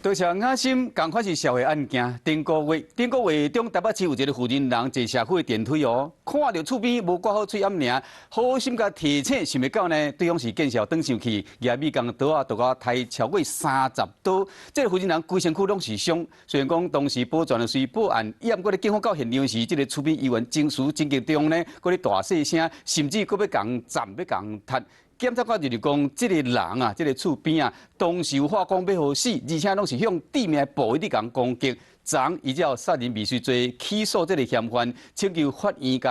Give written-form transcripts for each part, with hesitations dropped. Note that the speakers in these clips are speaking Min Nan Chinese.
多謝雅心，仝款是社會案件。頂個月，頂個月中台北市有一個婦人人坐社區的電梯哦，看著厝邊無掛好喙罨爾，好心共提醒，想袂到呢，對方是見笑轉生氣，舉美工刀仔，就共刣超過30刀。這個婦人人規身軀攏是傷。雖然講當時保全律師報案，毋過咧警方到現場時，這個厝邊猶原情緒真激動呢，閣咧大細聲，甚至閣欲共斬，欲共踢。檢察官就是講，這個人啊，這個厝邊啊，當時有話講欲予死，而且攏是向致命部位佇共攻擊，昨依照殺人未遂罪起訴這個嫌犯，請求法院共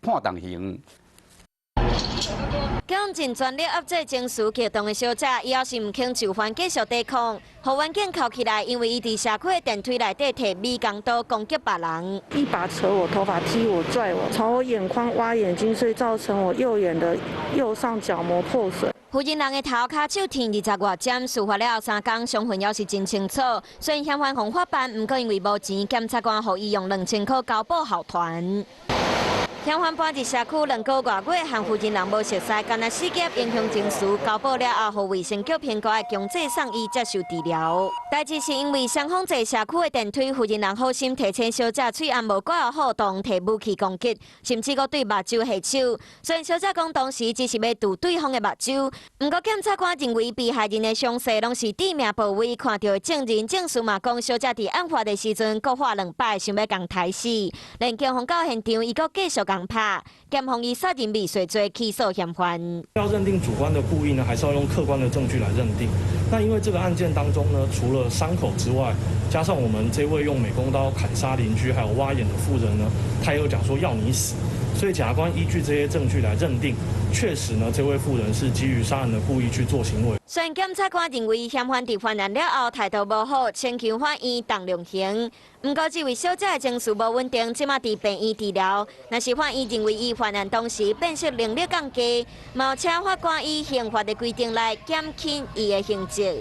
判重刑。用盡全力壓制情緒激動的小姐，伊猶是毋肯就範，繼續抵抗，予員警銬起來，因為伊佇社區的電梯內底提美工刀攻擊別人。一把扯我頭髮、踢我、拽我，朝我眼眶挖眼睛，所以造成我右眼的右上角膜破損。婦人人的頭跤手斷20外針，事發了後3工，傷痕猶是真清楚。雖然嫌犯予法辦，毋過因為無錢，檢察官予伊用2000箍交保候傳。嫌犯搬入社區2個外月，和婦人人無熟似，干焦死劫影響情緒，交保了後，予衛生局評估愛強制送醫接受治療。代誌是因為雙方坐社區的電梯，婦人人好心提醒小姐喙罨無掛好，當提武器攻擊，甚至閣對目睭下手。雖然小姐講當時只是欲堵對方的目睭，毋過檢察官認為被害人的傷勢攏是致命部位，看著證人證詞嘛講，小姐佇案發的時陣閣喝兩擺，想欲共刣死。連警方到現場，伊閣繼續共拍，檢方以殺人未遂罪起訴嫌犯。要認定主觀的故意呢，還是要用客觀的證據來認定？那因為這個案件當中呢，除了傷口之外，加上我們這位用美工刀砍殺鄰居還有挖眼的婦人呢，他也有講說要你死，所以檢察官依據這些證據來認定，確實呢，這位婦人是基於殺人的故意去做行為。雖然檢察官認為嫌犯佇犯案了後態度無好，請求法院重量刑。毋過這位小姐的情緒無穩定，這馬佇病院治療。若是法院認為伊犯案當時辨識能力降低，嘛請法官依刑法的規定來減輕伊的刑責。